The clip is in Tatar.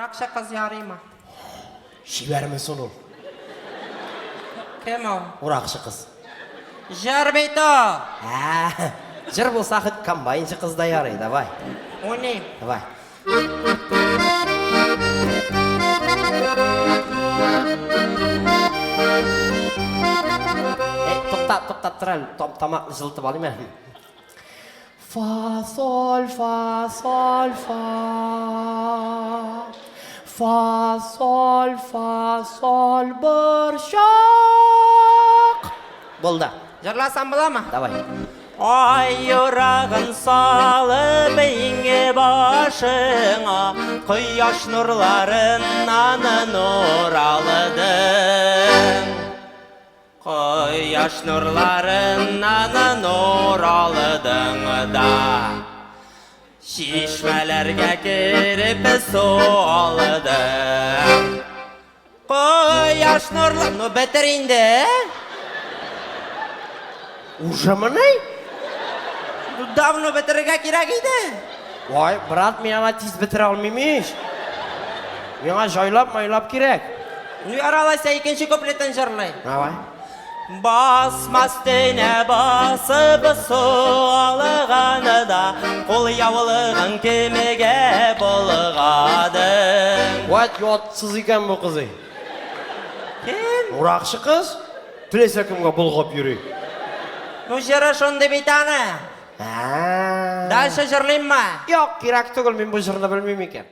Уракчы кыз ярыймы? Чибәрме соң ул? Кем ул? Уракчы кыз. Җыр бит ул! Ә, җыр булса хоть комбайнчы кыз да ярый, давай. Уйныйм. Давай. Эй, тукта, туктап тор әле, тамакны җылытып алыйм әле. Фа, соль, фа, соль, фа. Фа, соль, фа, соль, борчак. Булды. Җырласам буламы? Давай. Ай юрагын салып иңге башыңа, Кояш нурларыннан нур алдың. Кояш нурларыннан нур алдың да, Чишмәләргә кереп су алдың. Кояш нурлы... Ну, бетер инде. Уже мени? Ну, давно бетерергә кирәк иде. Вай, брат, мин аны тиз бетерә алмыйм ич. Миңа җайлап-майлап кирәк. Ну, ярар алайса, икенче куплетын җырлый. Давай. Басма өстенә басып су алганы да, кул яулыгын кемгә болгадың? Вәт ятсыз икән бу кызый. Кем? Уракчы кыз. Теләсә кемгә болгап йөри. Ну, җыры шундый бит аны. Ә. Дальше җырлыйммы? Юк, кирәк түгел, мин бу җырны белмим икән.